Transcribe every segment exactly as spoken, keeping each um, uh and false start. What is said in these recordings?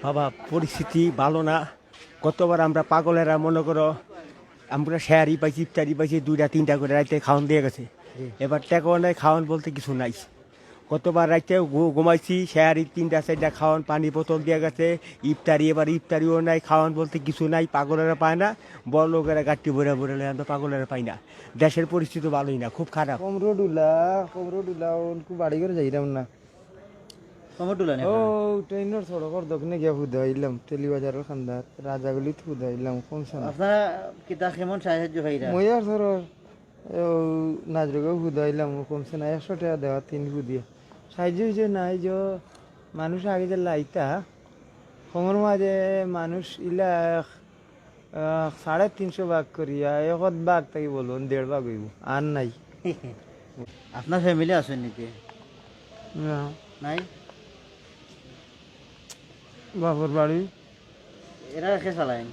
বাবা, পরিস্থিতি ভালো না। কতবার আমরা পাগলেরা, মনে করো, আমরা সেহারি পাইছি, ইফতারি পাইছি, দুইটা তিনটা করে রাইতে খাওন দিয়া গেছে। এবার টেকাও নাই, খাওন বলতে কিছু নাই। কতবার রাইতে ঘু- ঘুমাইছি, সেহারি তিনটা চারটা খাওন, পানি বোতল দিয়া গেছে, ইফতারি, এবার ইফতারিও নাই, খাওন বলতে কিছু নাই। পাগলেরা পায় না, বড় লোকেরা গাট্টি ভরে ভরে লয়, আমরা পাগলেরা পাই না। দেশের পরিস্থিতি ভালোই না, খুব খারাপ। কমরোডুলা, কমরোডুলা, ওনকু বাড়ি করে যাইরাম না। কমরডুলা নি ও, আপনারা? ট্রেনর সড়কর দক্ষিণে গিয়া হুদা অইলাম, টেলিবাজারর কান্দাত, রাজাগুলিত হুদা অইলাম, কমছে না। আপনারা কিতা কেমন সাহায্য পাইরা? মইয়ার সরর, ও, নাজরগাঁও হুদা অইলাম, ও কমছে না, একশো টেকা দেওয়া তিন হুদিয়া। সাহায্য অইছে না, এই যে মানুষ আগে যে লাইতা, কমর মাঝে মানুষ ইলা আহ, সাড়ে তিনশো ভাগ করিয়া, একত ভাগ থাকি বলুন, দেড় ভাগ অইবো, আর নাই। আপনার ফ্যামিলি আছইন নাকি? না। নাই? বাপর বাড়ি। এরা কে চালাইন?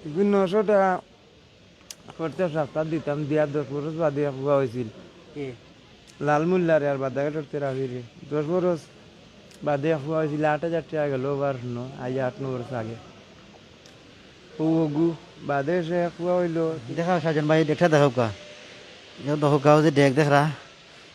এগুন নশো টেকা খরচা সপ্তাহ দিতাম, দিয়া দশ বরস বাদে এক ফুয়া অইছিল। কি? লাল মোল্লারে আর বাদাঘাটর তেরাফিরে। দশ বরস বাদে এক ফুয়া অইছিল, আট হাজার টেকা গেল, আবার ন, আইজ আট ন বরস আগে। ও ওগু বাদে সে এক ফুয়া অইলো। দেখা সাজন ভাই, ডেকটা দেখউক্কা। ইও দেখউক্কা, ওই যে ডেক দেখরা।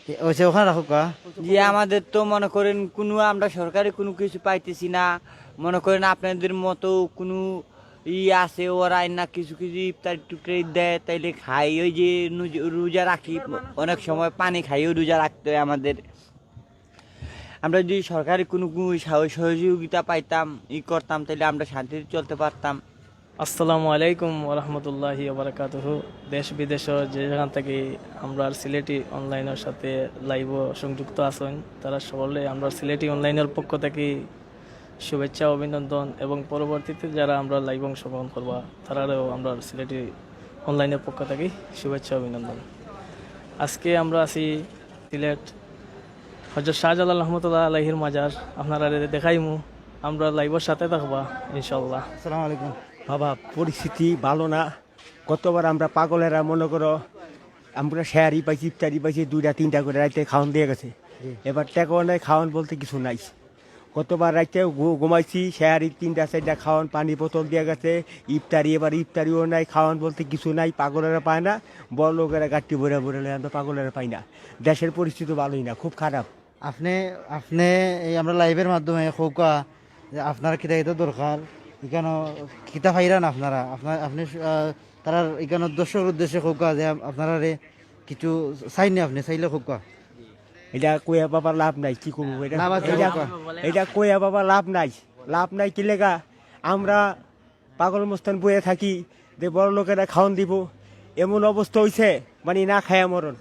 এ, ওইসে ওখানে রাখউক্কা। জি, আমাদের তো মনে করেন কোনো, আমরা সরকারি কোনো কিছু পাইতেছি না। মনে করেন আপনাদের মতো কোনো ই আছে, ওরা আইন না কিছু কিছু ইফতারি টুফতারি দেয়, তাইলে খাই। ওই যে নুজ-, রোজা রাখি, অনেক সময় পানি খাইও রোজা রাখতে হয় আমাদের। আমরা যদি সরকারি কোনো, কোনো সহ-, সহযোগিতা পাইতাম, ই করতাম, তাইলে আমরা শান্তিতে চলতে পারতাম। আসসালামু আলাইকুম ওয়া রাহমাতুল্লাহি ওয়া বারাকাতুহু। দেশ বিদেশ যে যেখান থাকি আমরার সিলেটি অনলাইনর সাথে লাইভও সংযুক্ত আছইন, তারা সকলে আমরার সিলেটি অনলাইনর পক্ষ থাকি শুভেচ্ছা অভিনন্দন, এবং পরবর্তীতে যারা আমরার লাইভে অংশগ্রহণ করবা, তারারেও আমরার সিলেটি অনলাইনর পক্ষ থাকি শুভেচ্ছা অভিনন্দন। আজকে আমরা আছি সিলেট হযরত শাহজালাল রহমতুল্লাহ আলাইহির মাজার, আপনারারে দেখাইমু, আমরার লাইভর সাথে থাকবা ইনশাআল্লাহ। আসসালামু আলাইকুম। বাবা, পরিস্থিতি ভালো না। কতবার আমরা পাগলেরা, মনে করো, আমরা সেহারি পাইছি, ইফতারি পাইছি, দুইটা তিনটা করে রাইতে খাওন দিয়া গেছে। এবার টেকাও নাই, খাওন বলতে কিছু নাই। কতবার রাইতে ঘু-, ঘুমাইছি, সেহারি তিনটা চারটা খাওন, পানি বোতল দিয়া গেছে, ইফতারি, এবার ইফতারিও নাই, খাওন বলতে কিছু নাই। পাগলেরা পায় না, বড় লোকেরা গাট্টি ভরে ভরে লয়, আমরা পাগলেরা পাই না। দেশের পরিস্থিতি ভালোই না, খুব খারাপ। আপনে, আপনে এই আমরা লাইভর মাধ্যমে কউক্কা যে আপনার কিতা কিতা দরকার, ইকানো কিতা পাইরা না আপনারা, আপনার, আপনে, আহ, তারার ইকানো দর্শকর উদ্দেশ্যে কউক্কা যে আপ-, আপনারারে কিছু চাইন নি, আপনে চাইলে কউক্কা। এটা কইয়া বাবা লাভ নাই, কি করবো এটা? লাভ আছে, এটা, কউক্কা। এটা কইয়া বাবা লাভ নাই, লাভ নাই। কি লেগা? আমরা পাগল মস্তান বইয়া থাকি যে বড় লোকেরা খাওন দিব, এমন অবস্থা অইছে, মানে না খায়া মরণ।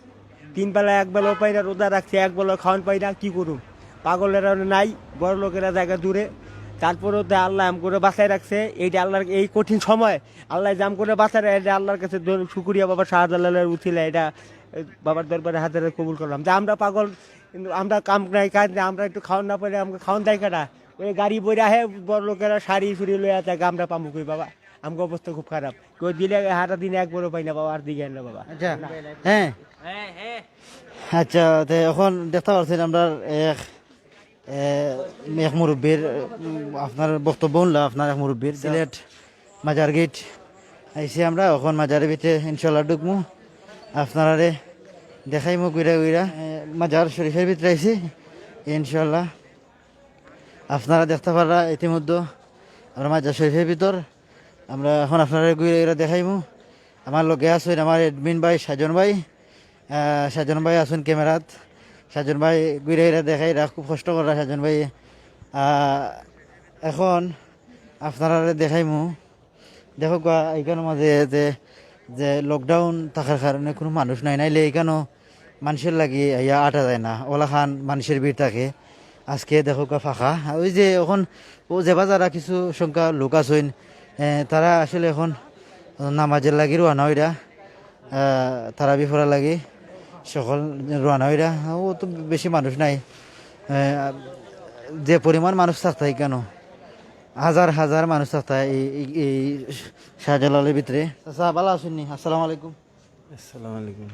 তিন বেলা এক বেলাও পাই না, রোজা রাখছে, এক বেলাও খাওন পাই না, কি করুম? পাগলেরা নাই, বড় লোকেরা জাগা দূরে। তারপরেও তো আল্লায় আমগরে বাঁচায় রাখছে। এইটা আল্লার এই কঠিন সময় আল্লায় যে আমগরে বাঁচায়, এটা আল্লার কাছে ধন্য, শুকরিয়া বাবা শাহজালালের উছিলায়। এটা, এ, বাবার দরবারে হাজারে কবুল করলাম। যে আমরা পাগল, কিন্তু আমরা কাম নাই, কাজ নাই, আমরা একটু খাওন না পাইলে আমগরে খাওন দেয় কেডা? ওই গাড়ি বইরা হে বড় লোকেরা শাড়ি চুড়ি লইয়া থাকে, আমরা পামু কই বাবা? আমগো অবস্থা খুব খারাপ। কেউ দিলে হারা দিন একবারও পাই না বাবা, আর দিকে না বাবা। আচ্ছা, হ্যাঁ। আচ্ছা, তে এখন দেখতা পারছইন আমরার এক, এ, এক মুরব্বির, উম, আপনার বক্তব্য হুনলা, আপনার এক মুরব্বির সিলেট মাজার গেট আইছি আমরা, এখন মাজারের ভিতরে ইনশাল্লাহ ঢুকমু, আপনারারে দেখাইমু ঘুরা ঘুরা। এ, মাজার শরীফের ভিতরে আইছি ইনশাল্লাহ। আপনারা দেখতা পাররা ইতিমধ্যে আমরা মাজার শরীফের ভিতর। আমরা এখন আপনারারে ঘুরা ঘুরা দেখাইমু। আমার লগে আছইন আমার admin ভাই সাজন ভাই, আহ, সাজন ভাই আছইন ক্যামেরাত। সাজন ভাই ঘুরা ঘুরা দেখাইরা, খুব কষ্ট কররা সাজন ভাই। আহ, এখন আপনারারে দেখাইমু। দেখউক্কা, ইকানোর মাঝে যে, যে lockdown থাকার কারণে কুনু মানুষ নাই, নাইলে ইকানো মানষর লাগি আইয়া আটা যায় না, অলাখান মানষর ভিড় থাকে। আজকে দেখউক্কা ফাঁকা। ওই যে এখন ও যেবা যারা কিছু সংখ্যা লোক আছইন, এ, তারা আসলে এখন নামাজর লাগি রওয়ানা অইরা, আহ, তারাবি পড়ার লাগি সকল রওয়ানা অইরা। ও তো বেশি মানুষ নাই, আহ, যে পরিমাণ মানুষ থাকতা ইকানো, হাজার হাজার মানুষ থাকতা এই, এই, এই শাহজালালের ভিতরে। চাচা, ভালা আছইন নি? আসসালামু আলাইকুম। আসসালামু আলাইকুম।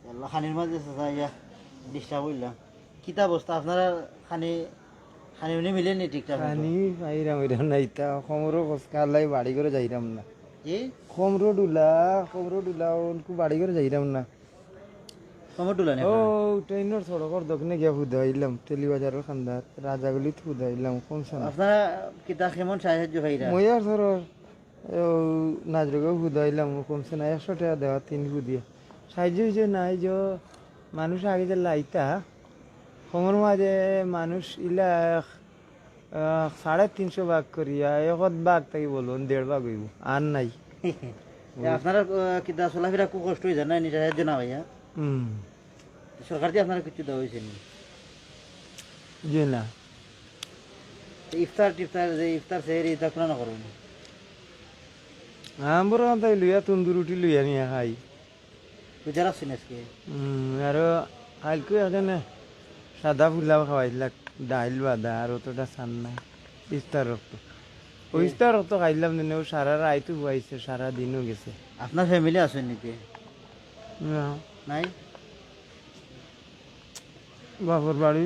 আল্লাহ, খানির মাঝে চাচা ইয়া disturb অইলাম। কিতা অবস্থা আপনারা খানি? খানি উনি মিলেনি ঠিকঠাক মতো? খানি পাইরাম অইরাম না, ইতা কমরো খসকা লাই বাড়ি ঘরো যাইরাম না। জি। কমরো ডুলা, কমরো ডুলা, অনকু বাড়ি ঘরো যাইরাম না। কমর ডুলা নি? ও, ট্রেনর সড়কর দক্ষিণে গিয়া হুদাইলাম, তেলিবাজারর কান্দাত, রাজাগুলিত হুদাইলাম, কমছে না। আপনারা কিতা কেমন সাহায্য পাইরা? মইয়ার সরর, ও, নাজরগো হুদাইলাম, কমছে না, একশো টেকা দেওয়া তিন হুদিয়া। সাহায্য অইছে না, এই যে মানুষ আগে যে লাইতা, কমর মাঝে মানুষ ইলা এক, আহ, সাড়ে তিনশো ভাগ করিয়া, এক ভাগ থাকি বলুন, দেড় ভাগ অইবো, আর নাই। এ, আপনারা, আহ, কিতা চলাফিরা খুব কষ্ট অইযার না, নি সাহায্য না পাইয়া? হুম, সরকার থাকি আপনারা কিছু দেওয়া অইছে নি? জি না। তো ইফতার টিফতার, যে ইফতার সেহরি, ইতা কুনা না করবেন? আমরা তাই লইয়া তন্দুর রুটি লইয়া নিয়া খাই। রোজা রাখছেন আজকে? হুম, আরো কালকে এখানে সাদা পোলাও খাওয়াইছিলাম, ডাইল বাদা, আর অতটা চান্না। ইফতার রক্ত। ও ইফতার রক্ত খাইলাম দিনে, ও সারা রাইত হুয়াইছে, সারা দিনও গেছে। আপনার ফ্যামিলি আছেন নাকি? না, নাই? বাপর বাড়ি।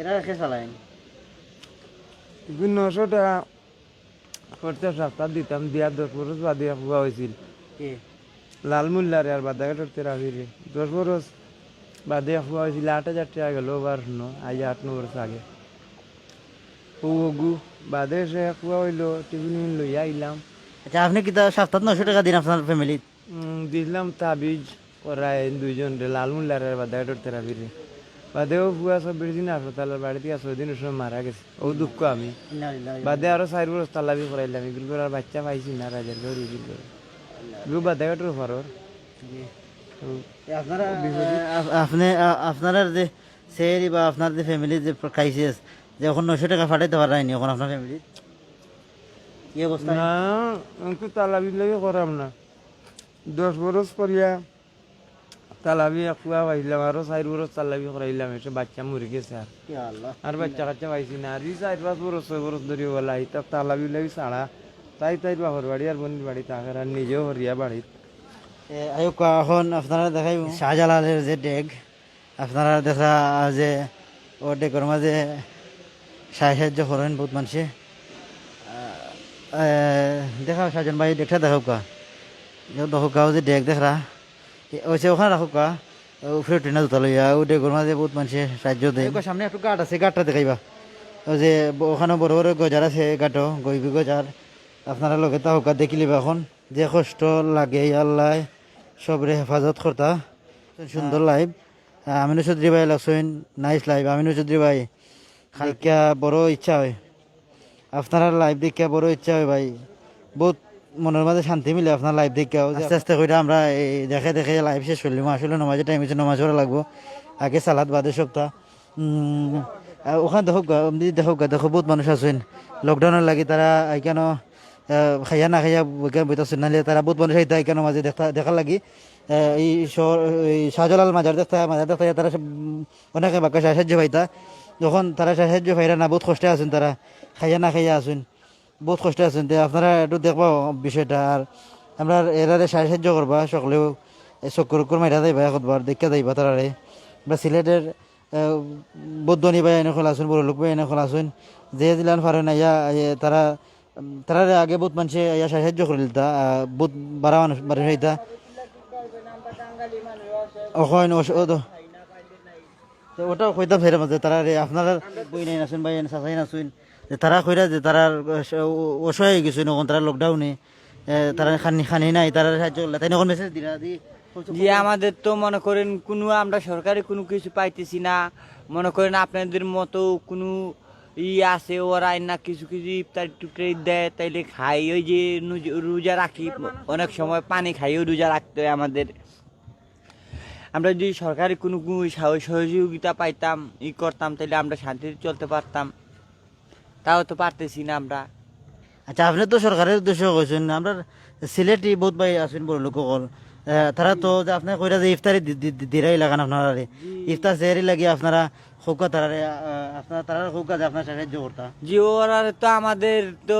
এরা কে চালাইন? দুই নশো টাকা প্রত্যেক সপ্তাহ দিতাম, দিয়া দশ বরস বাদে এক ফুয়া অইছিল। কে? লাল মোল্লারে আর বাদাঘাটর তেরাবিরে। দশ বরস বাদে এক ফুয়া অইছিল, আট হাজার টাকা গেল, আবার হুনো, আজ আট ন বরস আগে। ও অগু, বাদে সে এক ফুয়া অইলো, টিফিন উফিন লইয়া আইলাম। আচ্ছা, আপনি কিতা সপ্তাহ নয়শো টাকা দিন আপনার ফ্যামিলি? উম, দিলাম তাবিজ করাই দুইজনরে, লাল মোল্লারে আর বাদাঘাটর তেরাবিরে। বাদে ও ফুয়া চব্বিশ দিন হাসপাতালর বাড়িত গিয়া ছয় দিনর সময় মারা গেছে। ও দুঃখ আমি। বাদে আরো চাইর বরস তালাবি করাইলাম, এগুলো আর বাচ্চা পাইছি না, রাজার ঘর এগুলো। এগুলো বাদাঘাটর ফারর। এ, আপনারা, আহ, আপ-, আপনি, আ-, আপনারার যে সেহরি বা আপনার যে ফ্যামিলির যে ক্রাইসিস, যে এখন নয়শো টাকা পাঠাইতে পাররা নি এখন আপনার ফ্যামিলি? কি অবস্থা? না, আমি তো তালাবি লাগি করাম না। দশ বরস করিয়া তালাবি এক ফুয়া পাইলাম, আরো চাইর বরস তালাবি করাইলাম, এসে বাচ্চা মরি গেছে আর। ইয়া আল্লাহ। আর বাচ্চা কাচ্চা পাইছি না। আর ই চাইর পাঁচ বরস, ছয় বরস ধরি ওলা, ইতা তালাবি লাগি ছাড়া। তাই তাইর বাপর বাড়ি আর বনির বাড়ি থাকের, আর নিজেও হরিয়া বাড়িত। এ, আয়ুকা, এখন আপনারা দেখাইব শাহজালালের যে ডেগ, আপনারা দেখা যে ও ডেগর মাঝে সাহায্য করেন বহুত মানুষে। আহ, এ, দেখাও সাজন ভাই, ডেগটা দেখাউকা। এ, দেখাউকা, ও যে ডেগ দেখরা, এ, ওই যে ওখানে রাখুকা, উপরে টিনা জুতা লইয়া, ও ডেগর মাঝে বহুত মানুষে সাহায্য দেয়। আয়ুকা, সামনে একটু গাট আছে, গাটটা দেখাইবা। ওই যে ব-, ওখানে বড় বড় গজার আছে, গাটো, গইবি গজার। আপনারা লগে তা হোকা দেখিলিবা এখন। যে কষ্ট লাগে, ইয়া আল্লাহ, সবরে হেফাজত করতা। সুন্দর লাইভ। আহ, আমিনুল চৌধুরী ভাই লাগছইন, নাইস লাইভ। আমিনুল চৌধুরী ভাই, কালকা বড় ইচ্ছা হয়, আপনারা লাইভ দেখিয়া বড় ইচ্ছা হয় ভাই, বহুত মনের মাঝে শান্তি মিলে আপনার লাইভ দেখিয়া। আস্তে আস্তে করে আমরা এই দেখে দেখে লাইভ শেষ করলিমু। আসলে নমাজের টাইম হয়েছে, নমাজ পড়া লাগবো, আগে সালাদ বাদে সপ্তাহ। উম, আহ, ওখানে দেখো গা, এমনি দেখো গা, দেখো বহুত মানুষ আছেন লকডাউনের লাগি, তারা এখানে আহ, খাইয়া না খাইয়া বইকা বইতা শুন, নাইলে তারা বহুত মানুষ আইতা এখানে মাঝে দেখা, দেখার লাগি। আহ, এই শহর, এই শাহজালাল মাজার দেখতে, মাজার দেখতে তারা সব, উম, অনেকে বাক্কা সাহায্য পাইতা। যখন তারা সাহায্য পাইরা না, বহুত কষ্টে আছেন তারা, খাইয়া না খাইয়া আছেন, বহুত কষ্টে আছেন। তে আপনারা একটু দেখবা বিষয়টা, আর আমরা এরারে সাহায্য করবা সকলেও। এই চক্কর উক্কর মাইরা যাইবা একবার, দেখা যাইবা তারারে। আমরা সিলেটের আহ, বহুত ধনী ভাই এনে খোলা আছইন, বড় লোক ভাই এনে খোলা আছইন, যে দিলান পারেন আইয়া, আইয়া তারা, উম, তারারে আগে বহুত মানুষে আইয়া সাহায্য করে দিতা, আহ, বহুত বারা মানুষ, মানুষ হইতা। অখন অস-, ও তো, তো ওটাও কইতাম ফেরে মাঝে তারারে, আপনারা বই নাই আছইন, ভাই নাই, চাচাই আছইন, যে তারা কইরা যে তারা অস-, অ-, অসহায় হয়ে গেছে, এখন তারা লকডাউনে, এ, তারা খানি, খানি নাই, তারা সাহায্য করলে, তাই এখন মেসেজ দিরা দি, জি, আমাদের তো মনে করেন কোনো, আমরা সরকারি কোনো কিছু পাইতেছি না। মনে করেন আপনাদের মতো কোনো ই আছে, ওরা আইন না কিছু কিছু ইফতারি টিফতারি দেয়, তাইলে খাই। ওই যে নুজ-, রোজা রাখি, অনেক সময় পানি খাইও রোজা রাখতে হয় আমাদের। আমরা যদি সরকারি কোনো, কোনো সহ-, সহযোগিতা পাইতাম, ই করতাম, তাইলে আমরা শান্তিতে চলতে পারতাম। তাও তো পারতেছি না আমরা। আচ্ছা, আপনি তো সরকারের উদ্দেশ্য কইছেন, আমরা সিলেটি বহুত ভাই আছেন, বড় লোক অকল। আহ, তারা তো যে আপনি কইরা যে ইফতারি দি-, দি-, দি-, দিরাই লাগান আপনারা রে। ইফতার সেহরি লাগি আপনারা খোকা তারারে, আহ, আপনারা তারারে খোকা যে আপনারা সাহায্য করতা। জি, ওরা তো আমাদের তো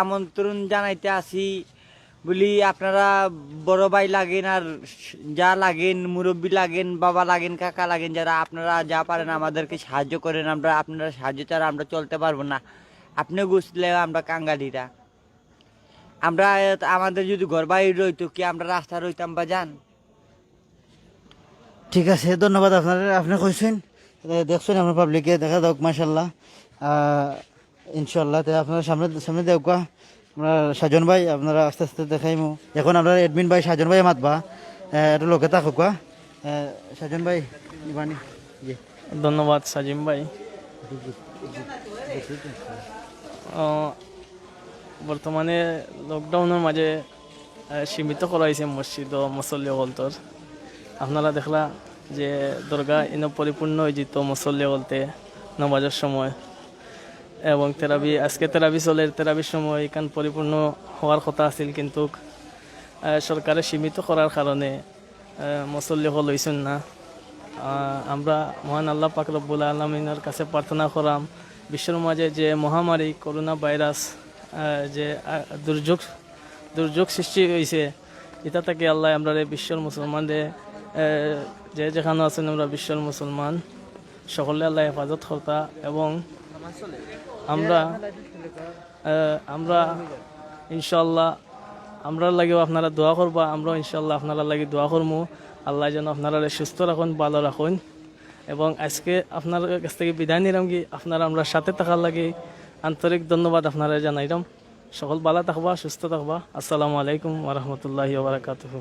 আমন্ত্রণ জানাইতে আসি, বলি, আপনারা বড় ভাই লাগেন, আর যা লাগেন, মুরব্বি লাগেন, বাবা লাগেন, কাকা লাগেন, যারা আপনারা যা পারেন আমাদেরকে সাহায্য করেন। আমরা, আপনারা সাহায্য ছাড়া আমরা চলতে পারবো না। আপনি বুঝলে আমরা কাঙ্গালিরা, আমরা, আমাদের যদি ঘর বাড়ি রইতো কি আমরা রাস্তা রইতাম বা জান? ঠিক আছে, ধন্যবাদ আপনারে। আপনে কইছেন, এ, দেখছেন আপনার পাবলিকে, দেখা যাক, মাশাআল্লাহ। আহ, ইনশাআল্লাহ, তে আপনারা সামনে, সামনে দেখবা। আমরা সাজন ভাই, আপনারা আস্তে আস্তে দেখাইমু। এখন আমরা অ্যাডমিন ভাই সাজন ভাই মাতবা, এ, একটু লগে থাকুকা। এ, সাজন ভাই, নিবানি। জি। ধন্যবাদ সাজিম ভাই। আহ, বর্তমানে লকডাউনর মাঝে, আহ, সীমিত করা হয়েছে মসজিদ ও মুসল্লি অকলতর। আপনারা দেখলা যে দরগা ইনো পরিপূর্ণ হয়ে যেত মুসল্লি অকলতে নামাজের সময়, এবং তেরাবি, আজকে তেরাবি চলের, তেরাবির সময় এখান পরিপূর্ণ হওয়ার কথা আছিল, কিন্তু, আহ, সরকারে সীমিত করার কারণে আহ, মুসল্লি অকল অইছইন না। আহ, আমরা মহান আল্লাহ পাক রব্বুল আলামিনের কাছে প্রার্থনা করাম, বিশ্বর মাঝে যে মহামারী করোনা ভাইরাস, আহ, যে, আহ, দুর্যোগ, দুর্যোগ সৃষ্টি হইছে, ইটা থাকি আল্লাহ আমরারে বিশ্বর মুসলমানরে, আহ, যে যেখানো আছইন আমরা বিশ্বর মুসলমান সকলরে আল্লাহ হেফাজত করতা, এবং আমরা আহ, আমরা ইনশাআল্লাহ, আমরার লাগিও আপনারা দোয়া করবা, আমরাও ইনশাআল্লাহ আপনারার লাগি দোয়া করমু। আল্লাহ যেন আপনারারে সুস্থ রাখইন, ভালো রাখইন। এবং আজকে আপনার কাছ থাকি বিদায় নিলাম কি, আপনারা আমরার সাথে থাকার লাগি আন্তরিক ধন্যবাদ আপনারারে জানাইলাম। সকল ভালো থাকবা, সুস্থ থাকবা। আসসালামু আলাইকুম ওয়া রাহমাতুল্লাহি ওয়া বারাকাতুহু।